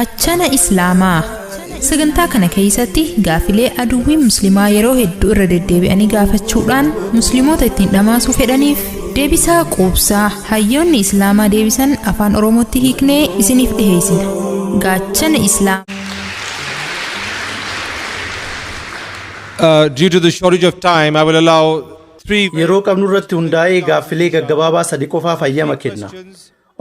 Gaachana Islaamaa. Sagantaa kana keessatti gaafilee aduwwiin musliimaa yeroo hedduu irra deddeebi'anii gaafachuudhaan musliimoota ittiin dhamaasuu fedhaniif deebisaa quubsaa hayyoonni Islaamaa deebisan afaan Oromootti hiiknee isiniif dhiheessina. Gaachana Islaamaa. Due to the shortage of time, I will allow three Yeroo qabnu irratti hundaa'ee gaaffilee gaggabaabaa sadi qofaaf hayyama kenna.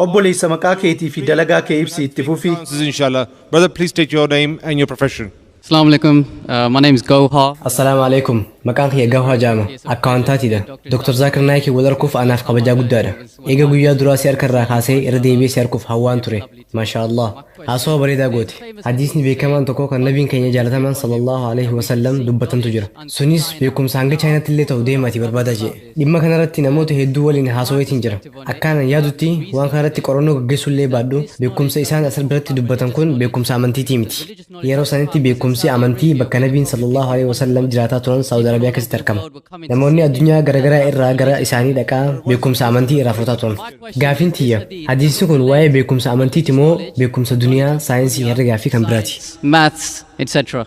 Obboleessa, maqaa keetii fi dalagaa kee ibsi, itti fufi. answers, inshallah. Brother, please state your name and your profession. Assalamu alaikum. My name is Gohar. Assalaamu alaikum. Maqaan kiyya Gawhaa Jaama. Akkaawuntaatiidha. Dr. Zaakir Naayikii wal arguuf anaaf kabajaa guddaadha. Eega guyyaa duraa si harka irraa kaasee irra deebi'ee si arguuf hawwaan ture. Maasha Allah. Haasawaa bareedaa goote. Hadiisni beekamaan tokko kan nabiin keenya jaalataman sallallahu alaihi wasallam dubbatantu jira. Sunis beekumsa hanga Chaayinaatti illee ta'u deemaati barbaadaa jedhe. Dhimma kanarratti namoota hedduu waliin haasaweetiin jira. Akkaanan yaadutti, waan kanarratti qorannoo gaggeessuu illee baadhu, beekumsa isaan as biratti dubbatan kun beekumsa amantiitii miti. Yeroo sanitti beekumsi amantii bakka nabiin sallallahu alaihi wasallam jiraataa turan Saawud Arabiyaa keessatti argama. Namoonni addunyaa garaagaraa irraa gara isaanii dhaqaa beekumsa amantii irraa fudhataa turan. Gaafiin tiyya, hadiisni kun waa'ee beekumsa amantiiti moo beekumsa duniyaa, saayinsii, herregaa fi kan biraati? Maths, etc.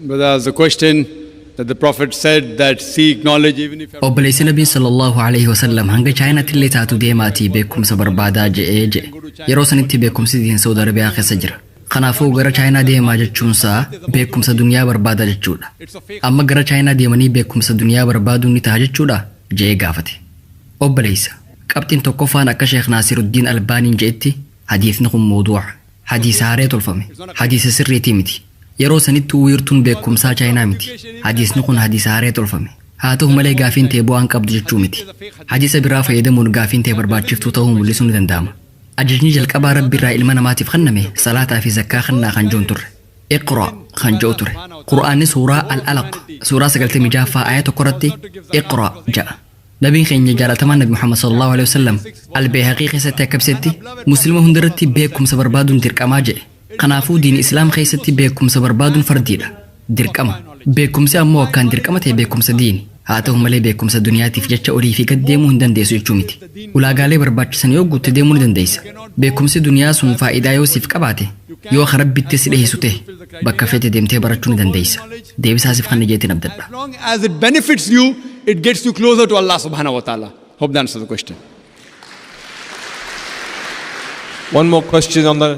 Brother, the question that the Prophet said that seek knowledge even if you Obboleessi, Nabiin sallallahu alaihi wasallam hanga Chaayinaatti illee taatu deemaatii beekumsa barbaadaa je'ee je'e. Yeroo sanitti beekumsi diin Saudi Arabiyaa keessa jira. Kanaafuu gara Chaayinaa deemaa jechuunsaa beekumsa duniyaa barbaadaa jechuudha. Amma gara Chaayinaa deemanii beekumsa duniyaa barbaaduun ni ta'a jechuudha je'ee gaafate. Obboleessa, qabxiin tokkoffaan akka Sheekh Naasiruddiin Albaaniin je'etti hadiisni kun mawduuca. Hadiisa haaree tolfame. Hadiisa sirriitii miti. Yeroo sanitti wiirtuun beekumsaa Chaayinaa miti. Hadiisni kun hadiisa haaree tolfame. Haa ta'u malee gaafiin ta'e bu'aan qabdu jechuu miti. Hadiisa biraa fayyadamuun gaafiin ta'e barbaachiftuu ta'uu mul'isuu ni danda'ama. Ajajni jalqabaa Rabbi irraa ilma namaatiif kenname salaataa fi zakkaa kennaa kan jiru turre. Iqra kan jedhu ture. Qura'aanni suuraa Al-Alaq suuraa 96ffaa aaya 1 irratti iqra jedha. Nabiin keenya jaalatamaan Nabi Muhammad sallallahu alaihi wasallam Albeehaqii keessatti akka ibsetti muslima hundarratti beekumsa barbaaduun dirqamaa jedhe. Kanaafuu diin Islaam keessatti beekumsa barbaaduun fardiidha. Dirqama. Beekumsi ammoo akkaan dirqama ta'e beekumsa diini. Haa ta'u malee beekumsa duniyaatiif jecha olii fi gad deemuu hin dandeessu jechuu miti. Ulaagaalee barbaachisan yoo guutte deemuu ni dandeessa. Beekumsi duniyaa sun faayidaa yoo siif qabaate, yoo Rabbitti si dhiheessu ta'e, bakka feete deemtee barachuu ni dandeessa. Deebisaa siif kan jeetiin abdadha. As long as it benefits you, it gets you closer to Allah subhanahu wa ta'ala. Hope that answers the question. One more question on the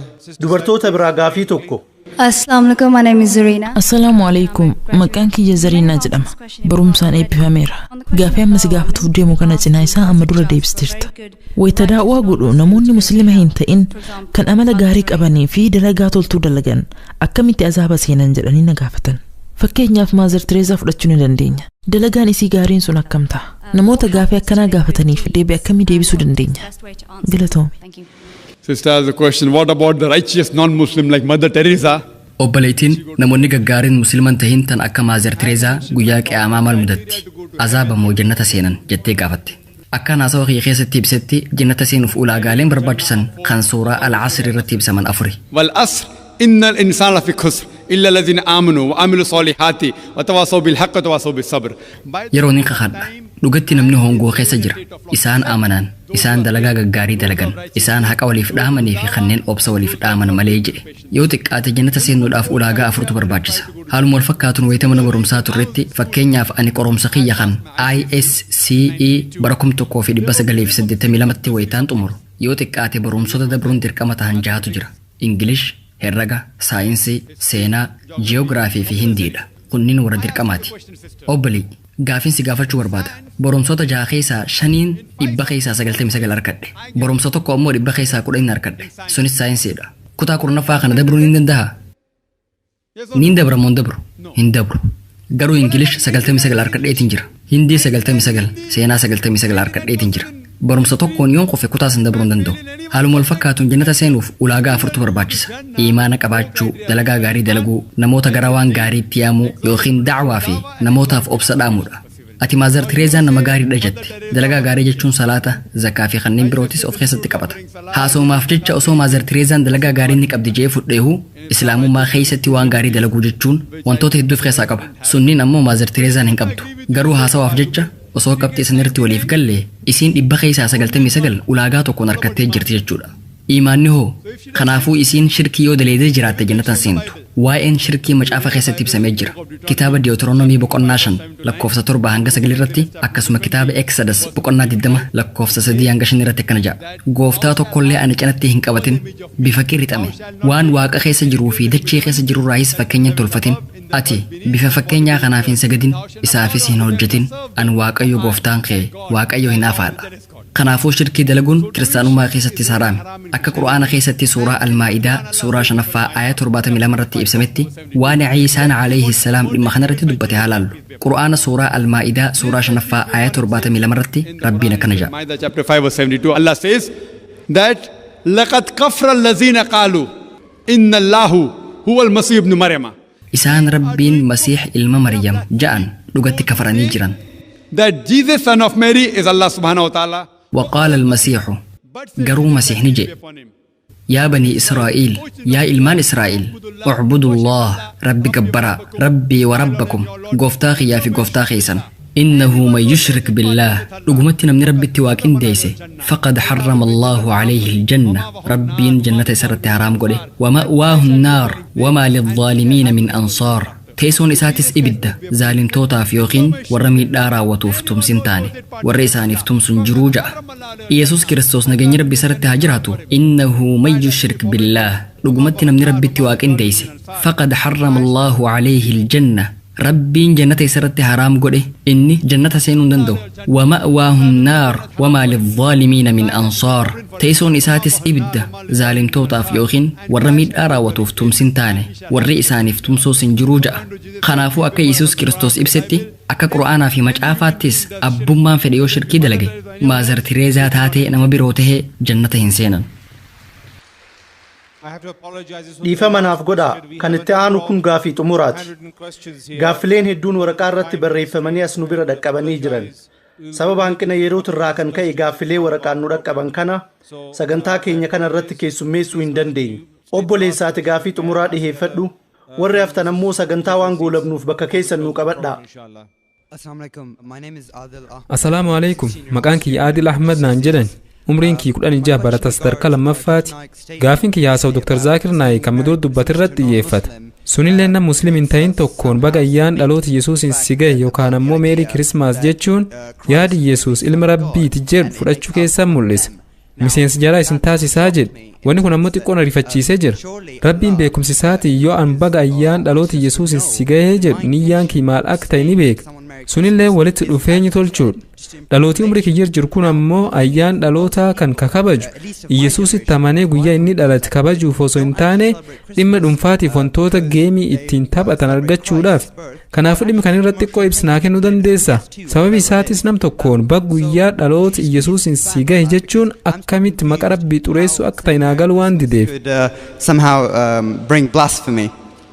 Dubartoota biraa gaafii tokko. Assalamu alaikum, my name is Zarina. Assalaamu alaikum. Maqaan kiyya Zariinaa jedhama. Barumsaan eebbifameera. Gaafii amma si gaafatuuf deemu kana cinaa isaa amma dura deebistirta. Wayita daawwaa godhu namoonni musliima hin ta'in kan amala gaarii qabanii fi dalagaa toltuu dalagan akkamitti azaaba seenan jedhanii na gaafatan. Fakkeenyaaf Mother Tereezaa fudhachuu ni dandeenya. Dalagaan isii gaariin sun akkam ta'a? Namoota gaafii akkanaa gaafataniif deebii akkamii deebisuu dandeenya? Galatoomi. Sister, the question, what about the righteous non-Muslim like Mother Teresa? Obboleettiin, namoonni gaggaariin musliiman tahin tan akka Mother Tereezaa guyyaa qiyaamaa maal mudatti? Azaaba moo jannata seenan jettee gaafatte. Akka haasawa kiyya keessatti ibsetti, jannata seenuuf ulaagaaleen barbaachisan kan suuraa Al-Asr irratti ibsaman afuri. والعصر إن الإنسان لفي خسر إلا الذين آمنوا وعملوا الصالحات وتواصوا بالحق وتواصوا بالصبر. Yeroo ni kakadha. Dhugatti namni hongoo keessa jira. Isaan amanaan, isaan dalagaa gaggaarii dalagan, isaan haqa waliif dhaamanii fi kanneen obsa waliif dhaaman malee jedhe. Yoo xiqqaate jannata seenuudhaaf ulaagaa afurtu barbaachisa. Haaluma wal fakkaatuun wayita mana barumsaa turretti, fakkeenyaaf ani qoromsa kiyya kan ISCE bara 1982tti wayitaan xumuru, yoo xiqqaate barumsota dabruun dirqama ta'an jahatu jira. Ingilish, herraga, saayinsii, seenaa, jiyoogiraafii fi Hindiidha. Kunniin warra dirqamaati. Obbolii, gaafiin si gaafachuu barbaada. Barumsoota jaha keessaa shaniin 99% argadhe. Barumsa tokko ammoo 10% argadhe. Sunis saayinsiidha. Kutaa 10ffaa kana dabruun hin danda'a? Niin dabra moo hin dabru? Hin dabru. Garuu Ingilish 99 argadheetiin jira. Hindii 99, seenaa 99 argadheetiin jira. Barumsa tokkoon yoon qofe kutaa san dabruu hin danda'u. Haaluma wal fakkaatuun jannata seenuuf ulaagaa afurtu barbaachisa. Imaana qabaachuu, dalagaa gaarii dalaguu, namoota gara waan gaariitti yaamuu yookiin da'waa fi namootaaf obsa dhaamuudha. Ati Mother Tereezaan nama gaariidha jette. Dalagaa gaarii jechuun salaata, zakaa fi kanneen birootis of keessatti qabata. Haasawumaaf jecha osoo Mother Tereezaan dalagaa gaarii ni qabdi jee fudheehu, Islaamummaa keessatti waan gaarii dalaguu jechuun wantoota hedduu of keessaa qaba. Sunniin ammoo Mother Tereezaan hin qabdu. Garuu haasawaaf jecha osoo qabxii sanirratti waliif galle, isiin 99% ulaagaa tokkoon harkattee jirti jechuudha. Iimaanni hoo? Kanaafuu isiin shirkii yoo daleedee jiraatte jannatan seentu. Waa'een shirkii macaafa keessatti ibsamee jira. Kitaaba Diyootiroonomii boqonnaa 5 lakkoofsa 7 hanga 9 irratti, akkasuma kitaaba Eksadas boqonnaa 20 lakkoofsa 3 hanga 5 irratti akkana jedha. Gooftaa tokkollee ani cinatti hin qabatin, bifa qirixame waan waaqa keessa jiruu fi dachee keessa jirurraayis fakkeenya hin tolfatin. Ati bifa fakkeenyaa kanaaf hin sagadin, isaafis hin hojjetin. Ani Waaqayyo gooftaan kee Waaqayyo hin hafaadha. Kanaafuu shirkii dalaguun kiristaanummaa keessattis haraami. Akka Qur'aana keessatti suuraa Almaa'idaa suuraa 5ffaa aaya 72 irratti ibsametti waan Iisaan alayhi salaam dhimma kanarratti dubbate haa laallu. Qur'aana suuraa Almaa'idaa suuraa 5ffaa aaya 72 irratti Rabbiin akkana jedha. Maida chapter 5 verse 72, Allah says that لَقَدْ كَفْرَ الَّذِينَ قَالُوا إِنَّ اللَّهُ هُوَ الْمَسِيحُ ابْنُ مَرْيَمَ. Isaan Rabbiin Masiih ilma Maryam ja'an dhugatti kafaranii jiran. That Jesus son of Mary is Allah subhanahu wa ta'ala. وقال المسيح garuu Masiihni jedhe, yaa banii Israa'iil, yaa ilmaan Israa'iil, اعبدوا الله, Rabbi gabbaraa, rabbii wa rabbakum, gooftaa kiyyaa fi gooftaa keessan. إنه من يشرك بالله, dhugumatti namni Rabbitti waa qindeesse, فقد حرم الله عليه الجنة, Rabbiin jannata isarratti haraam godhe, ومأواه النار وما للظالمين من أنصار, teessoon isaatis ibidda, zaalimtootaaf yookiin warra miidhaa raawwatuuf tumsin taane, warra isaaniif tumsun jiruu ja'a. Yesus Kiristoos nageenyi Rabbi isarratti haa jiraatu, إنه من يشرك بالله, dhugumatti namni Rabbitti waa qindeesse, فقد حرم الله عليه الجنة, Rabbiin jannata isarratti haraam godhe, inni jannata seenuu hin danda'u, ومأواه النار وما للظالمين من أنصار, teessoon isaatis ibidda, zaalimtootaaf yookiin warra miidhaa raawwatuuf tumsin taane, warri isaaniif tumsuus hin jiruu ja'a. Kanaafuu akka Yesus Kiristoos ibsetti, akka Qur'aanaa fi macaafaattis, abbummaan fedhe yoo shirkii dalage, Maazar Tireezaa taatee nama biroo tahee, jannata hin seenan. Dhiifama naaf godhaa, kan itti aanu kun gaafii xumuraati. Gaaffileen hedduun waraqaa irratti barreeffamanii as nu bira dhaqqabanii jiran. Sababa hanqina yerootirraa kan ka'e gaaffilee waraqaan nu dhaqqaban kana sagantaa keenya kana irratti keessummeessuu hin dandeenyu. Obboleessaati gaafii xumuraa dhiheeffadhu. Warri haftan ammoo sagantaa waan goolabnuuf bakka keessan nu qabadhaa. Assalaamu alaikum. Maqaan kiyya Aadil Ahmad naan jedhan. Umriin kiyya 16, barata sadarkaa lammaffaati. Gaafiin kiyya haasawu Dr. Zaakir Naayik kan dur dubbatirratti xiyyeeffata. Sunillee nama muslim hin ta'in tokkoon baga ayyaan dhaloota Yesuusin si gahe yookaan ammoo Merry Christmas jechuun yaadi Yesuus ilma Rabbiiti jedhu fudhachuu keessan mul'isa. Miseensi jaraa isin taasisaa jedhe. Wanni kun ammoo xiqqoon ariifachiisee jira. Rabbiin beekumsi isaatiin yoo an baga ayyaan dhaloota Yesuusin si gahee jedhu niyyaan kii maal akka ta'e ni beeka. Sunillee walitti dhufeenyi tolchuudha. Dhalootii umrii kiyyir jiru kun ammoo ayyaan dhalootaa kan kakabaju Yesuusitti amanee guyyaa inni dhalate kabajuuf osoo hin taane dhimma dhuunfaatiif wantoota geemii ittiin taphatan argachuudhaaf. Kanaafuu dhimmi kan irratti xiqqoo ibsinaa kennuu dandeessa. Sababi isaatis nam tokkoon baga guyyaa dhaloota Yesuusin si gahe jechuun akkamitti maqa Rabbii xureessuu akka ta'e naa galu waan dideef. Somehow bring blasphemy.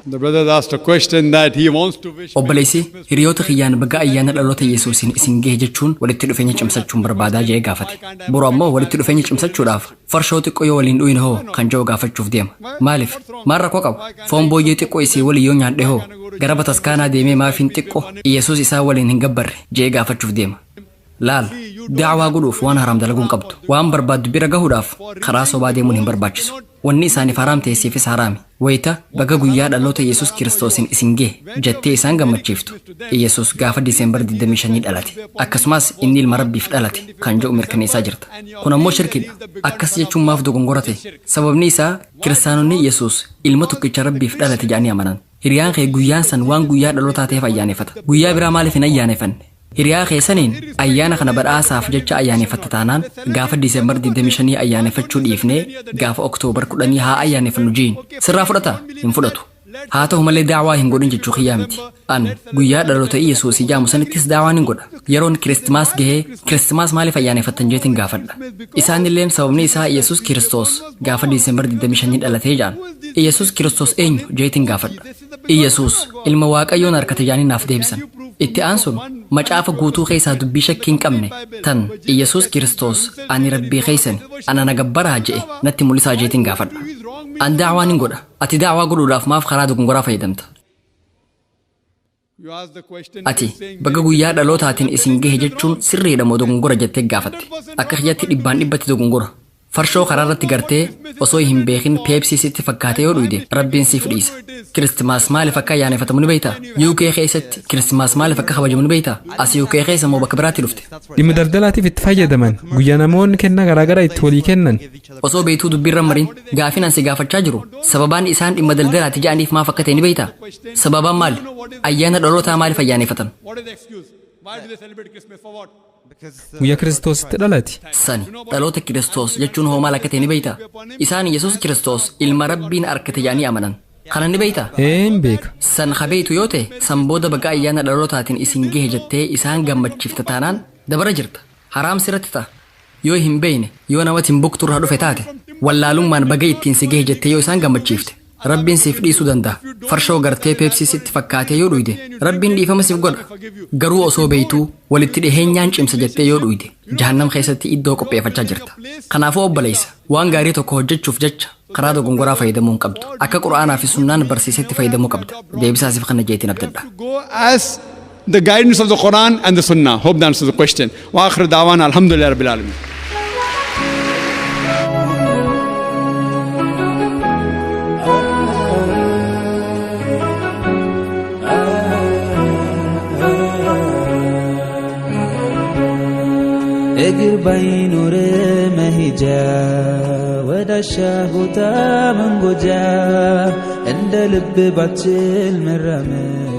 The brother asked a question that he wants to wish. Obboleessi hiriyoota kiyyaan baga ayyaana dhaloota Yesuusin isin gahe jechuun walitti dhufeenya cimsachuun barbaadaa jedhee gaafate. Boru ammoo walitti dhufeenya cimsachuudhaaf farshoo xiqqoo yoo waliin dhuyin hoo kan jedhu gaafachuuf deema. Maaliif? Maal rakkoo qaba? Foon booyyee xiqqoo isii waliin yoo nyaadhe hoo? Gara bataskaanaa deemee maafiin xiqqoo Yesuus isaa waliin hin gabbarre jedhee gaafachuuf deema. Laal, daawaa godhuuf waan haraam dalaguu hin qabdu. Waan barbaaddu bira gahuudhaaf karaa sobaa deemuun hin barbaachisu. Wanni isaaniif haraam ta'e siifis haraami. Wayita baga guyyaa dhaloota Yesuus Kiristoosin isin gahe jettee isaan gammachiiftu, Yesuus gaafa Diisembar 25 dhalate. Akkasumas inni ilma Rabbiif dhalate kan jedhu mirkaneessaa jirta. Kun ammoo shirkidha. Akkas jechuun maaf dogongora ta'e? Sababni isaa kiristaanonni Yesuus ilma tokkicha Rabbiif dhalate jedhanii amanan. Hiriyaan kee guyyaan san waan guyyaa dhalootaa ta'eef ayyaaneffata. Guyyaa biraa maaliif hin ayyaaneffanne? Hiriyaa keessaniin ayyaana kana badhaasaaf jecha ayyaaneffatta taanaan gaafa Diisembar 25 ayyaaneffachuu dhiifnee gaafa Oktoobar 10 haa ayyaaneffannu jiin. Sirraa fudhata? Hin fudhatu. Haa ta'u malee daawaa hin godhin jechuu kiyyaa miti. An guyyaa dhaloota Yesuus ijaamu sanittis daawaan hin godha. Yeroon Kiristimaas gahee Kiristimaas maaliif ayyaaneffattan jeetiin gaafadha. Isaan illeen sababni isaa Yesuus Kiristoos gaafa Diisembar 25 dhalatee ja'an. Yesuus Kiristoos eenyu jeetiin gaafadha. Yesuus ilma Waaqayyoon harkate jaanii naaf deebisan. Itti aansuun macaafa guutuu keessaa dubbii shakkii hin qabne tan Yesuus Kiristoos ani Rabbii keessani ana na gabbaraa je'e natti mul'isaa jeetiin gaafadha. An daawaan hin godha. Ati daawaa godhuudhaaf maaf karaa dogongoraa fayyadamta? Ati baga guyyaa dhalootaatiin isin gahe jechuun sirriidha moo dogongora jettee gaafatte. Akka kiyyatti dhibbaan dhibbatti dogongora. Farshoo karaa irratti gartee osoo hin beekin Peepsii sitti fakkaatee yoo dhuyde, Rabbiin siif dhiisa. Kiristimaas maaliif akka ayyaaneffatamu ni beektaa? UK keessatti Kiristimaas maaliif akka kabajamu ni beektaa? As UK keessa moo bakka biraatti dhufte? Dhimma daldalaatiif itti fayyadaman, guyyaa namoonni kennaa garaagaraa itti walii kennan. Osoo beektuu dubbiirra mariin gaafin an si gaafachaa jiru, sababaan isaan dhimma daldalaati ja'aniif maaf akka ta'e ni beektaa? Sababaan maali? Ayyaana dhalootaa maaliif ayyaaneffatan? Guyyaa Kiristoositti dhalate. Sani dhaloota Kiristoos jechuun hoo maal akka ta'e ni beektaa? Isaan Yesuus Kiristoos ilma Rabbiin arkate jedhanii amanan. Kana ni beektaa? Een beeka. San habeetu yoo ta'e, san booda baga ayyaana dhalootaatiin isin gahe jettee isaan gammachiifta taanaan dabara jirta. Haraam sirratti ta'a. Yoo hin beekne, yoo nama Timbukturraa dhufe taate, wallaalummaan baga ittiin si gahe jettee yoo isaan gammachiifte, Rabbiin siif dhiisuu danda'a. Farshoo gartee Peepsii sitti fakkaatee yoo dhuyde, Rabbiin dhiifama siif godha. Garuu osoo beektuu walitti dhiheenyaan cimsa jettee yoo dhuyde, jahannam keessatti iddoo qopheeffachaa jirta. Kanaafuu obboleessa, waan gaarii tokko hojjechuuf jecha karaa dogongoraa fayyadamuu hin qabdu. Akka Qura'aanaa fi Sunnaan barsiisetti fayyadamuu qabda. Deebisaa siif kana jeetiin abdadha. Go as the guidance of the Quran and the Sunnah. Hope that answers the question. وآخر دعوانا الحمد لله رب العالمين. እግር ባይኖር መሄጃ፣ ወዳሻ ቦታ መንጎጃ፣ እንደ ልብ ባችል መራመድ።